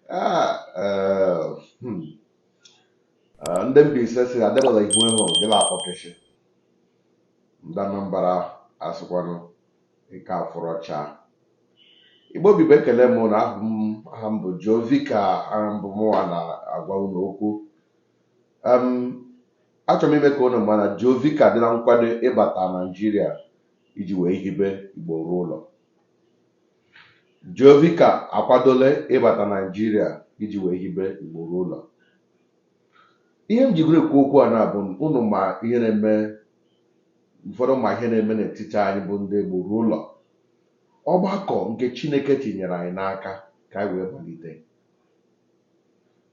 Ah, eh. Ah, ndị Mbaise si adịbala ihu ịhụ gị na-akpọkeshi. Ndị Anambra asịkwanụ ike afụrọcha. Igbo bibo, ekele m na ahụ m. Aha m bụ Jovika. Aha m bụ mụnwa na-agwa unu okwu. Achọrọ m ime ka unu ma na Jovika dị na nkwado ịbata Naijiria iji wee hibe Igbo ruo ụlọ. Jovika akwadola ịbata Naijiria iji wee hibe Igbo ruo ụlọ. Ihe m jigoro ekwu okwu a na-abụ unu ma ihe na-eme, ụfọdụ ma ihe na-eme n'etiti anyị bụ ndị Igbo ruo ụlọ, ọgbakọ nke Chineke tinyere anyị n'aka ka anyị wee malite,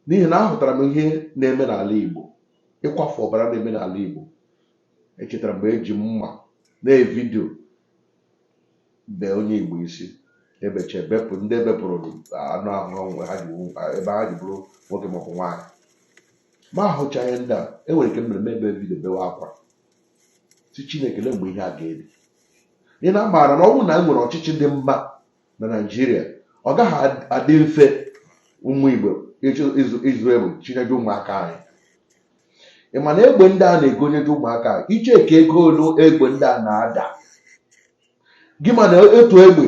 n'ihi na ahụtara m ihe na-eme n'ala Igbo, ịkwafu ọbara na-eme n'ala Igbo. Echetara mgbe eji mma na-evideo bee onye Igbo isi, ebecha ebepụ, ndị ebepụrụ anụ ahụ ha ji ebe ha ji bụrụ nwoke maọbụ nwaanyị. Ma ahụcha ihe ndị a, enwere ike mere ebe video bewe akwa si, "Chineke, lee mgbe ihe a ga-ebi?" Ị na maara na ọ bụrụ na e nwere ọchịchị dị mma na Naịjirịa, ọ gaghị adị mfe ụmụ Igbo ịzụ egbe chinyeje ụmụaka anyị. Ị ma na egbe ndị a na-egonyeje ụmụaka, iche ka ego olu egbe ndị a na-ada gị, ma na etu egbe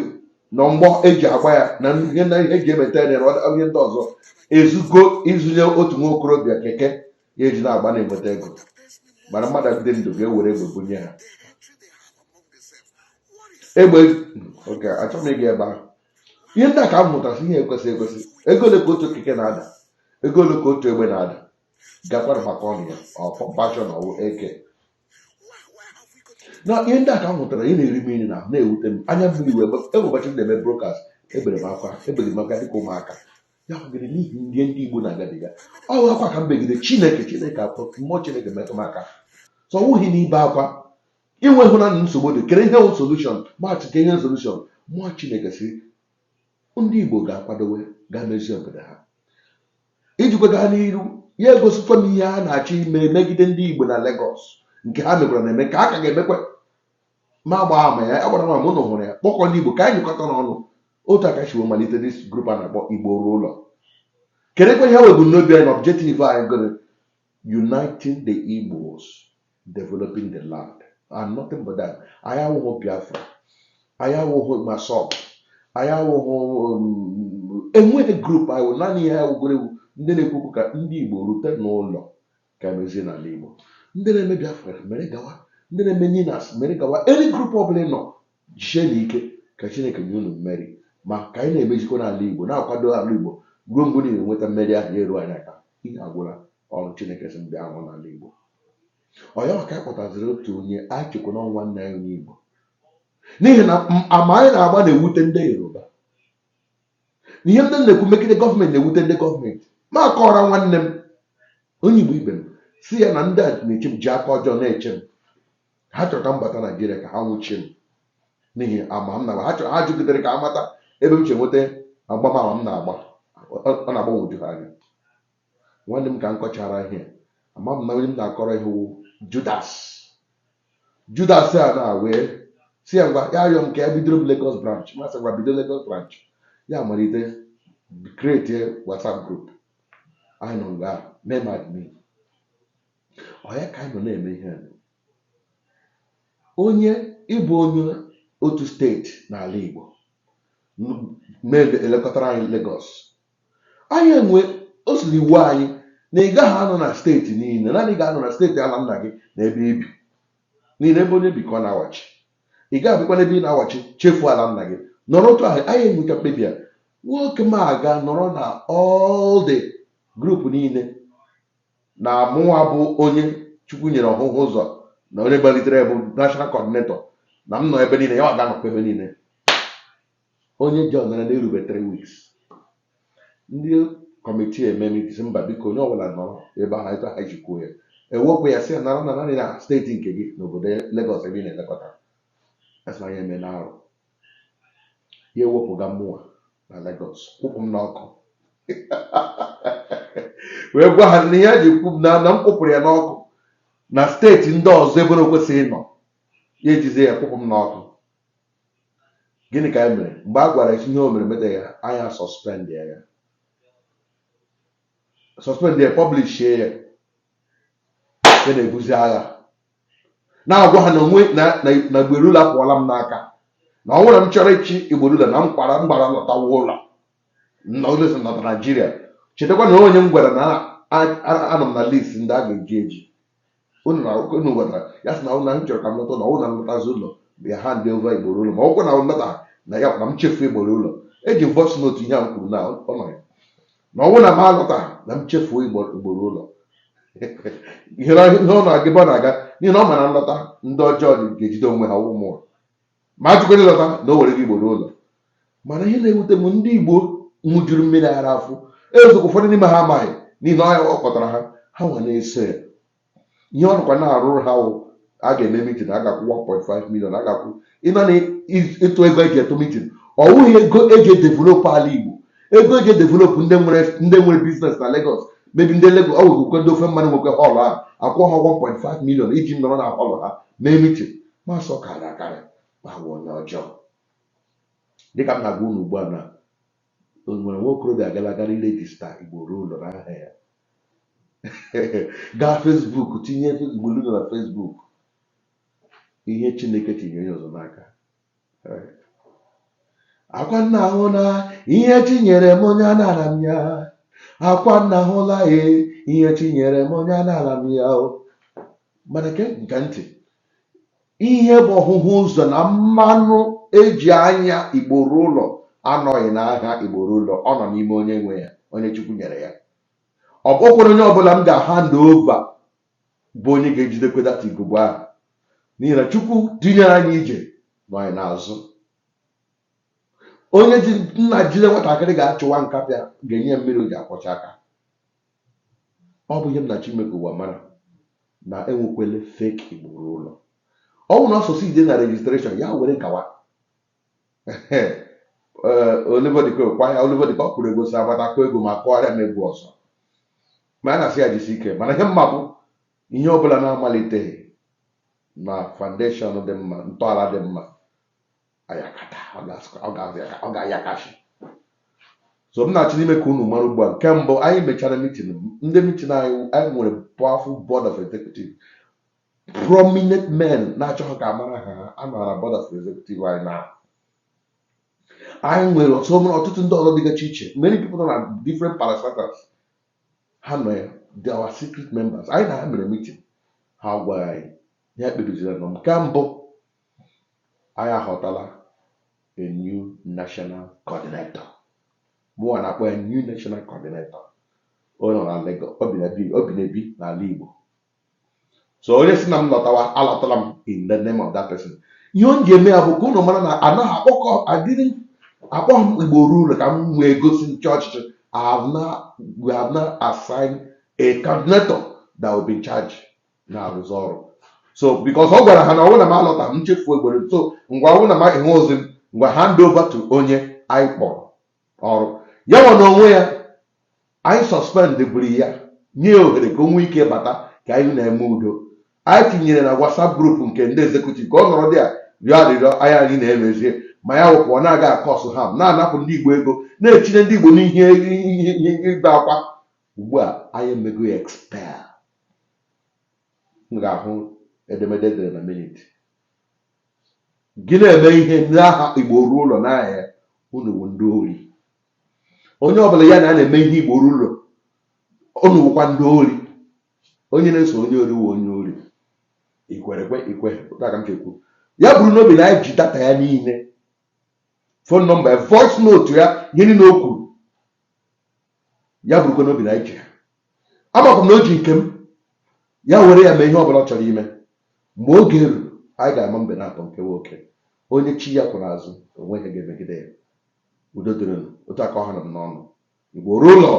na mgbọ eji agba ya na ihe na ihe eji emeta ya na ihe ndị ọzọ ezugo ịzụnye otu nwa okorobịa keke ya eji na-agba na-enweta ego. Mana mmadụ dị ndụ ga-ewere egbe bunye ha egbe. Oke achọghị m ịga ebe ahụ. Ihe ndị a ka m mụtara sị ihe ekwesị ekwesị. Ego ole ka otu keke na-ada? Ego ole ka otu egbe na-ada? Gakwara maka ọnụ ya ọ pọmpashọn ọwụ eke na ihe ndị a ka m hụtara. Ihe na-eri m nri na na-ewute m anya mmiri wee enwe. Ụbọchị m na-eme broadcast, ebere m akwa, ebere m akwa dịka ụmụaka ya kwagide n'ihi ndị ndị Igbo na-agabiga. Ọ bụ akwa ka m begide Chineke. Chineke akpọ mmụọ Chineke metụ m aka. So ọ wụghị n'ibe akwa inwe hụ na nsogbu dị kere ihe wụ solution maachị ka ihe solution. Mmụọ Chineke si ndị Igbo ga-akwadowe gaa mezie obodo ha ijikwa gaa n'iru. Ya egosikwa m ihe a na-achọ ime megide ndị Igbo na Lagos, nke ha mekwara na-eme ka a ka ga-emekwa. Ma agba ama ya agbara m ama ụnụ hụrụ ya. Kpọkọ ndị Igbo ka anyị nyekọta n'ọnụ otu aka si wee malite this group a na-akpọ Igbo ruo ụlọ. Kedụkwa ihe wee ebumnobi anyị na objective anyị? Gịnị? Uniting the Igbos, developing the land and nothing but that. Anyị awụghị Biafra, anyị awụghị MASSOB, anyị awụghị enweghị group anyị wụ. Naanị ihe anyị wụgoro ewu ndị na-ekwu okwu ka ndị Igbo rute n'ụlọ ka emezie n'ala Igbo. Ndị na-eme Biafra mere gawa, ndị na-eme NINAS mere gawa, any group ọbụla ị nọ, jisie n'ike ka Chineke nye unu mmeri, ma ka anyị na-emezikwa n'ala Igbo, na-akwado ala Igbo ruo mgbe unu ga-enweta mmeri ahụ ya eru anyị aka. Ihe agwụla ọrụ Chineke si m bịa ahụ n'ala Igbo. Ọ ya maka anyị kpọtaziri otu onye anyị chekwa na nwanne anyị onye Igbo, n'ihi na ama anyị na-agba na-ewute ndị Yoruba na ihe ndị m na-ekwu megide gọọmenti na-ewute ndị gọọmenti. Ma akọrọ nwanne m onye Igbo ibe m si ya na ndị a na-eche m, ji aka ọjọọ na-eche m. Ha chọrọ ka m bata Naijiria ka ha nwụchie m n'ihi ama m na ha chọrọ. Ha jụgidere ka ha mata ebe m si enweta agbamama m na-agba. Ọ na-agbanwoju ha anya. Nwanne m ka m kọchara ihe ama m na onye m na-akọrọ ihe wụ Judas. Judas a na wee si ya ngwa, ya rịọ m ka ya bidoro m Lagos branch. Masị ngwa, bido Lagos branch. Ya malite create WhatsApp group anyị nọ nga mee m admin. Ọ ya ka anyị nọ na-eme ihe a. Onye ịbụ onye otu steeti n'ala Igbo mee elekọtara anyị Lagos. Anyị enwe o siri iwu anyị na ị gaghị anọ na steeti niile, naanị ị ga-anọ na steeti ala nna gị na ebe ibi niile. Ebe onye bi ka ọ na-awachi. Ị gaghị abịakwa n'ebe ị na-awachi chefuo ala nna gị nọrọ otu ahụ. Anyị enwecha mkpebi a. Nwoke m aga nọrọ na all the group niile na mụnwa bụ onye Chukwu nyere ọhụhụ ụzọ na onye gbalitere bụ national coordinator na m nọ ebe niile, ya ga-anọkwa ebe niile. Onye John nara na-erube 3 weeks, ndị committee eme meeting. Mba, biko, onye ọbụla nọrọ ebe ahụ etu ha ji kwuo ya. Ewepụ ya, sị ya nara na naanị na steeti nke gị n'obodo Lagos ebe ị na-elekọta. Asị na ya eme na arụ ya, ewepụga mmụọ na Lagos, kwụpụ m n'ọkụ, wee gwa ha na ihe a ji kwu m na m kwụpụrụ ya n'ọkụ na steeti ndị ọzọ ebe na okwesịghị ịnọ, ya ejizie ya kwụpụ m n'ọkụ. Gịnị ka anyị mere mgbe a gwara ihe o mere meta ya? Anyị suspend ya, suspend ya, publish ya. Ya na-ebuzi agha na-agwa ha na onwe na Igbo apụọla m n'aka, na ọ nwere m chọrọ ịchị Igbo na m kwara m gbara lọtawa ụlọ na ụlọ na Naijiria. Chetakwa na onye m gwara na anọ m na list ndị a ga-eji eji unu na unu gwara ya, sị na ụlọ m chọrọ ka m lọta ụlọ, ọ na m lọtazi ụlọ ya hand over Igbo ụlọ, ma ọ bụkwa na m lọta na ya na m chefuo Igbo ụlọ. Eji m voice note ihe a m kwuru na ọ nọ ya na ọ bụrụ na m alọta na m chefuo Igbo ụlọ. Ihe ọ na-aga ebe ọ na-aga, n'ihi na ọ ma na nlọta ndị ọjọọ ga-ejide onwe ha ụmụ ma achụkwara ịlọta na o were gị Igbo ụlọ. Mana ihe na-ewute m, ndị Igbo ṅụjuru mmiri ara afọ ezokwu, ụfọdụ n'ime ha amaghị, n'ihi na ọya ọ kpọtara ha, ha nwa na-eso ya. Ihe ọ nọkwa na-arụrụ ha wụ a ga-eme meeting, a ga-akwụ 1.5 million, a ga-akwụ ịnọ na ịtụ ego eji eto meeting. Ọ wụghị ego eji edevelop ala Igbo, ego eji edevelop ndị nwere business na Lagos, mebi ndị Lagos. Ọ nwekwe ndị ofe mmanụ nwekwe hall ahụ, akwụ ha 1.5 million iji nọrọ na hall ha mee meeting. Masọ karịrị akarị ma wụ onye ọjọọ. Dịka m na-agwa unu ugbu a, na o nwere nwa okorobịa gara gara iregister Igbo ruo ụlọ n'aha ya, gaa Facebook tinye Igbo ụlọ na Facebook. Ihe Chineke tinyere onye ọzọ n'aka, akwa nna ahụ na ihe chinyere m onye anara m ya, akwa nna hụla e ihe chinyere m onye anara m ya o. Mana nke ntị ihe bụ ọhụhụ ụzọ na mmanụ eji anya Igbo ruo ụlọ anọghị n'ahịa Igbo ruo ụlọ, ọ nọ n'ime onye nwe ya, onye Chukwu nyere ya. Ọ bụkwara onye ọbụla m ga-hand over bụ onye ga-ejidekwe data igugu ahụ, n'ihi na Chukwu tinyere anyị ije nọ anyị n'azụ. Onye ji nna jide nwatakịrị ga-achụwa nkapịa ga-enye ya mmiri o ji akwọcha aka. Ọ bụ ihe m na Chineke ụwa mara na enwekwele fake Igbo ruo ụlọ. Ọ bụ na ọsọsọ ide na registration ya were gawa. Ee, Oliver Dike kwa ya, Oliver Dike ọ kụrụ ego si agbata kụọ ego ma kụgharịa m egwu ọzọ, ma a na-asị ya jisi ike. Mana ihe mma bụ ihe ọbụla na-amaliteghị na foundation dị mma, ntọala dị mma, ayakata ọ ga-ayakashi. So m na-achọ n'ime ka unu mara ugbu a. Nke mbụ, anyị mechara meeting, ndị meeting anyị, anyị nwere powerful board of executive, prominent men na-achọghị ka amara ha anọ na board of executive anyị. Na anyị nwere ọtụtụ ndị ọzọ dịgacha iche, many people nọ na different parastatals, ha nọ ya, they are our secret members. Anyị na ha mere meeting, ha gwara anyị ihe kpebiziri nọ. Nke mbụ, anyị aghọtala a new national coordinator. Mụnwa na-akpọ ya new national coordinator. Ọ nọ na Lagos, ọ bi na-ebi n'ala Igbo. So onye si na m lọtawa, alọtala m in the name of that person. Ihe o ji eme ya bụ ka unu mara na anaghị akpọkọ adịrị akpọ m Igbo ruo ụlọ ka m wee gosi nche ọchịchị. I have now we have now assigned a coordinator that will be in charge na-arụzi ọrụ. So because ọ gwara ha na ọ bụrụ na m alọta, m chefuo egbere, so ngwa, ọ bụrụ na m enwe ozi m, ngwa, hand over to onye anyị kpọrọ ọrụ. Ya nwa na onwe ya, anyị suspend buru ya, nye ya ohere ka o nwee ike bata ka anyị na-eme udo. Anyị tinyere na WhatsApp group nke ndị executive ka ọ nọrọ dị a rịọ arịrịọ anyị anyị na-emezie ma ya wụpụ. Ọ na-aga akọsụ ha na-anapụ ndị Igbo ego, na-etinye ndị Igbo n'ihe ihe ibe akwa. Ugbu a anyị emego ya expel. M ga-ahụ edemede edere na minute gị na-eme ihe n'aha Igbo ruo ụlọ n'aha ya. Unu bụ ndị ori. Onye ọbụla ya na a na-eme ihe Igbo ruo ụlọ, unu bụkwa ndị ori. Onye na-eso onye ori wụ onye ori. Ikwere kwe ikwe otu aka m si ekwu ya bụrụ n'obi na anyị ji data ya niile, phone number ya, voice note ya, ihe niile o kwuru, ya bụrụkwa n'obi na anyị ji ya. Amakwa m na o ji nke m ya were ya mee ihe ọbụla ọ chọrọ ime. Mgbe oge ruru, anyị ga-ama mbe na-atọ nke nwoke. Onye chi ya kwụrụ azụ, onweghị ga-emegide ya. Udo dịrịnụ. Otu aka ọha nọ m n'ọnụ. Igbo ruo ụlọ,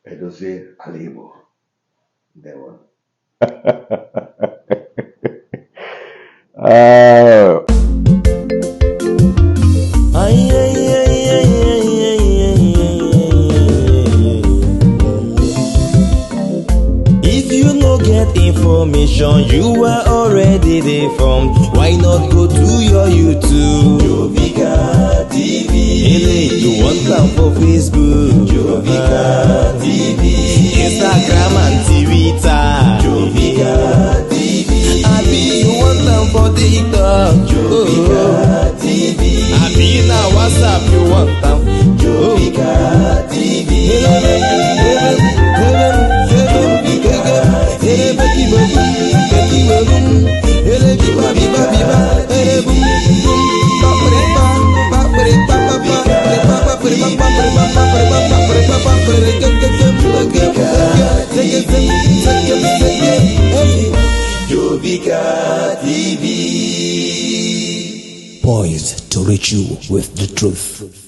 edozie ala Igbo. Ndewo. If you no get information, you are already already dey formed. Why not go to your YouTube? Jovika TV. Ele, you want am for Facebook? Jovika TV. Instagram and Twitter. Jovika TV. Abi you want am for TikTok? Jovika TV. Abi na WhatsApp you want am? Jovika TV. Jovika TV. Jovika TV. Poised to reach you with the truth.